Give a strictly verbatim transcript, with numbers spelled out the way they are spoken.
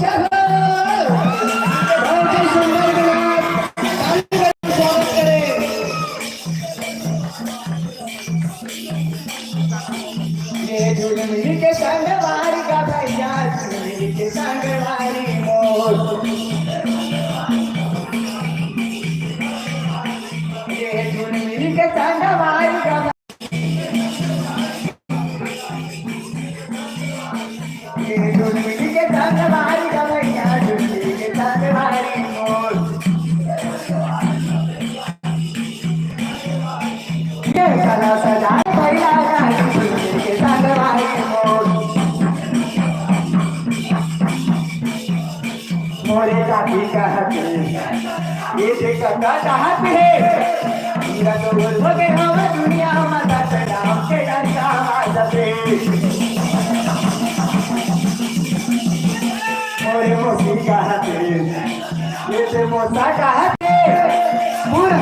चलो, बहुत ही सुंदर मिलाप, ताली बजाकर स्वागत करें। ये झुलमिल के संग वारी का भैया, झुलमिल के संग वारी मोर। ये झुलमिल के संग वारी का ये झुलमिल के संग वारी का भैया, झुलमिल के संग वारी मोर। ये गला सजाए भैया, झुलमिल के संग वारी मोर। मोरे दादी कहत हे, ये देखा कहत हे, हीरा तो बोल हो गए हम दुनिया में दस नाम के डंडा मार दे। मोरे मौसी कहत हे, ये ते मौसा कहत हे, पूरा